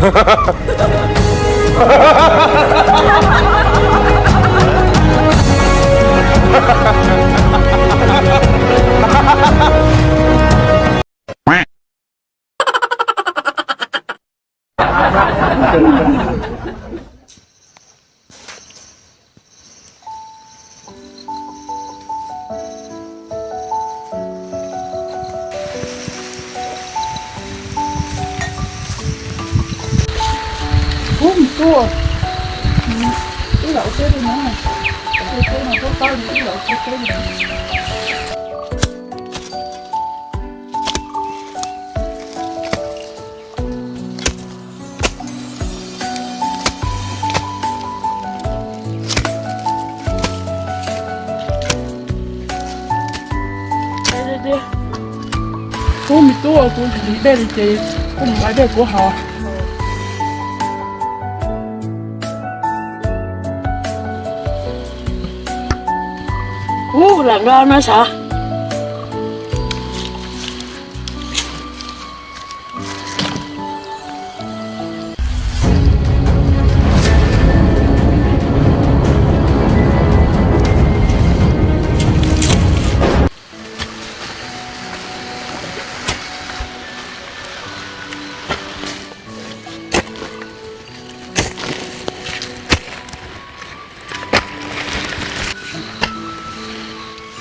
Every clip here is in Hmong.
Ub, me tub, ib los ua teb li no, ua teb no tab tab li ib los ua teb li. Ub, me tub, kuv hliv dej li ces koj mus nqa dej kuv haus. Ub, lam nqa no sav.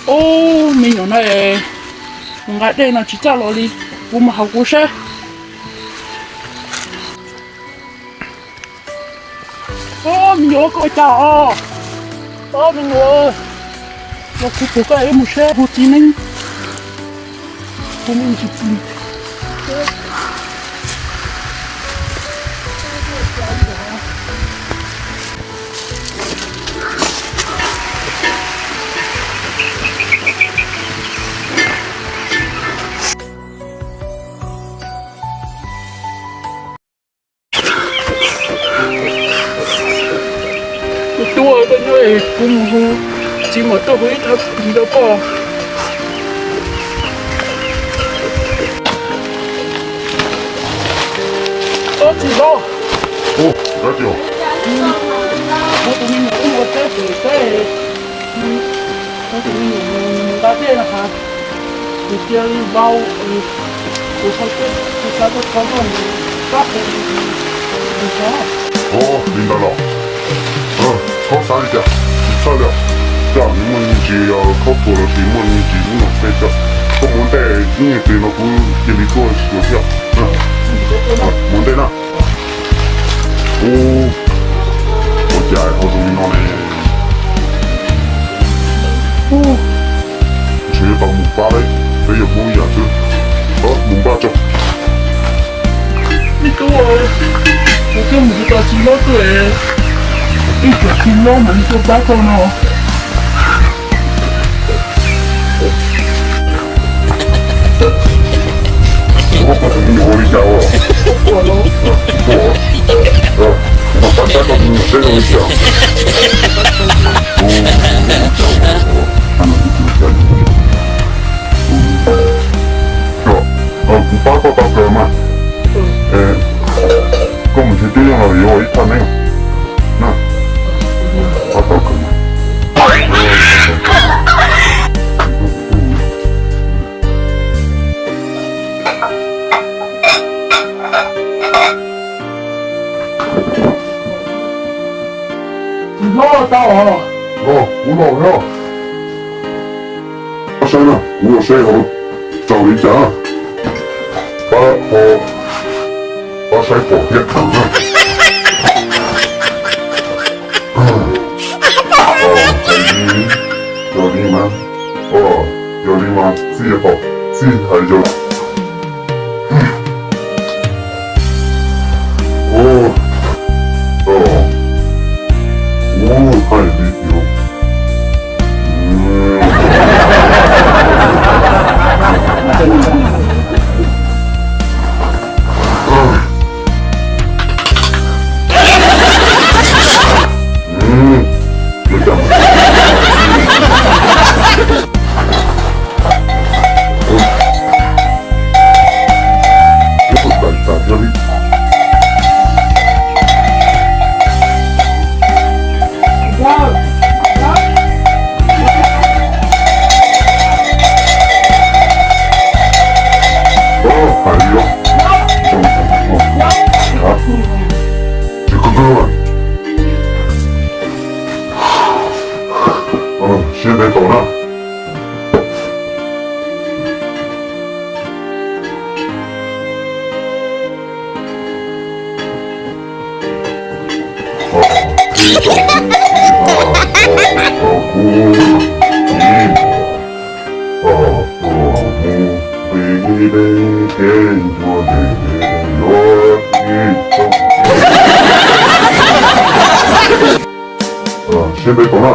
Ub, me nyuam no es nqa dej no tsis txawj los li, kuv mus haus kuv seb. Ub, me nyuam koj ua cas os? Ub, me nyuam, los kuv pum koj ib mus seb hu txiv neeb, hu me tsis txiv. Kuv tub, koj nyob es kuv mus hu txiv muam tuaj hu ib thaj txiv rau koj. Ob txiv hlob, kuv tus me nyuam wb mus ua teb pem teb, kuv tus me nyuam mus nqa dej no has, kuv cia li vau, kuv xav tuaj thov koj mus pab kuv. Ov, li ntawd los txhob xav li cas, tsis txhawj li. Coj nws muaj me ntsis khaub thuas los sis muaj me ntsis ub no tej coj, koj mus ntej ib nyuag twg no kuv cia li tuaj xyuas thiab. Mus ntej na. Ub, ua cas ho zoo li no ne? Ntshe yuav tau mus pab, peb yuav mus ib yam xwb. Mus npaj tso. Me tub, kuv twb mus hu tau txiv hlob tuaj, ib tsoom txiv hlob mas nws tuaj pab koj no. Ua li cas os? Kuv pab saib koj tus me nyuam seb zoo li cas. Kuv pab koj tau kawg mas. Koj mus nrhiav tib zoo los yuav ua ib thaj neeb na. Pab tau kawg mas. Txiv hlob tau os. Kuv los no. Pab saib na, kuv ua saib ho txaus li cas. Pab ho, pab saib pom thiab khav na. Yog li mas, yog li mas txij, txij hais yog. Ub, hais li tias Tau na. Tau kuv, tau kuv, tau kuv, tau kuv, tau kuv, tau kuv. Seb peb tau na.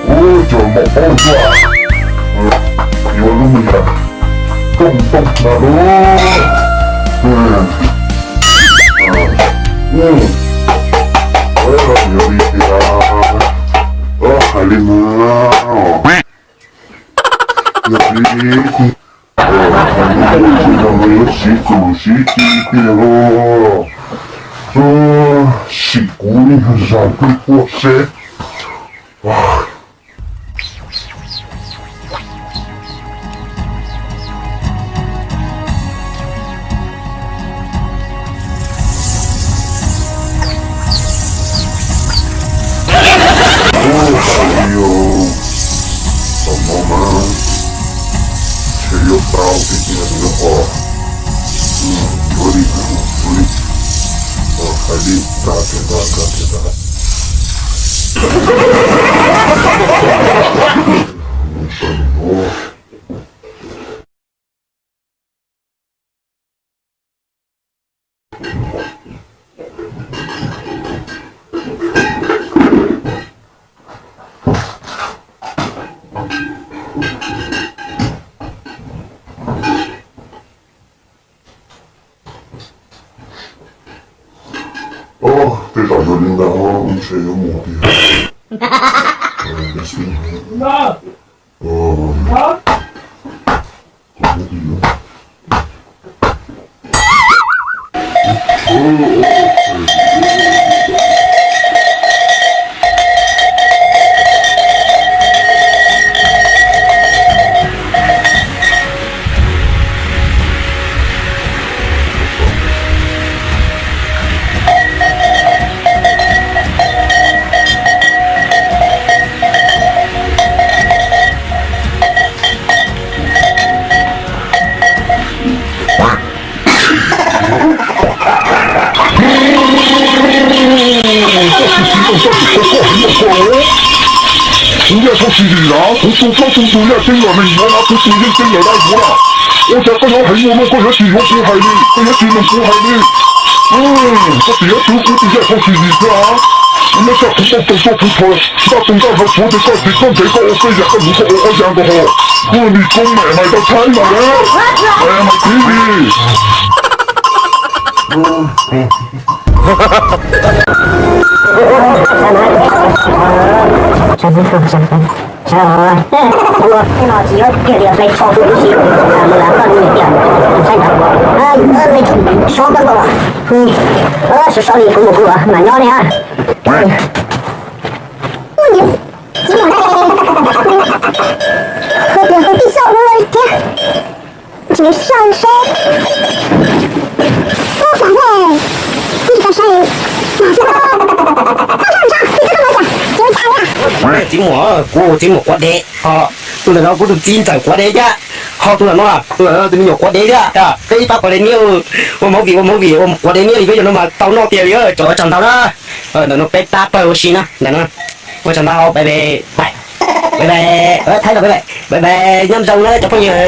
Ua cov mom paub tuaj, yuav lub me yam tooj tooj na lub. Yuav li tias, hais li mas, yog li, hais li mas yuav siv tus siv ci tiag los, sim kuv ib zag twb quaj seb. Ua li, tam no mas ntshe yuav tau tiag tiag li os. Yuav li, yuav li, hais li, nkag kiag ntag, nkag kiag ntag. Tej zaum yuav li ntawd, ntshe yuav mus tiag. Kuv yaj txhob tsis dim lawm, kuv tu plaub tu tus yaj ceeb los neeg yuav na, kuv tus yeej ceeb lawm dab yuav na. Ua cas koj yuav heev ua luaj, koj yuav tsis yuav kuv hais li, koj yuav tsis mloog kuv hais li. Koj txiv yuav twv kuv tus yaj txhob tsis dim thiab. Nyob tsam kuv tau tus tuaj kuv thov ntaj tus ntaj hlo tsuav ces koj txiv koj ntev koj ua tej yam koj luv koj ua ob yam nkaus hos. Kuv nim koob mem mais tau thaib mas lawm, mais txiv li. Tej no tsis yuav kiag li hlais tsho tuaj ib si, mus lawm koj li tiag, saib ntawd, sov koj nkaus, sov sov li kuv mus kuv mam nyob li. Tus tij xauj ua thiab, tsis saib seb, ub, fam ne, tsis tau saib, txiv muam, kuv txiv muam quav dev, ho tus ntawm no kuv tus txiv ntxawm quav dev thiab, ho tus ntawm no tus me nyuam quav dev thiab, peb ib pab quav dev niab, ua movie ua movie ua quav dev niab li peb cov no mas tau noj tiag li, cov ua tsaug ntau na. Ntawm no peb pab pawg ua si na, ntawm no ua tsaug ntau, bye bye, bye bye, thaib no bye bye, bye bye, nyob zoo na cov phooj ywg.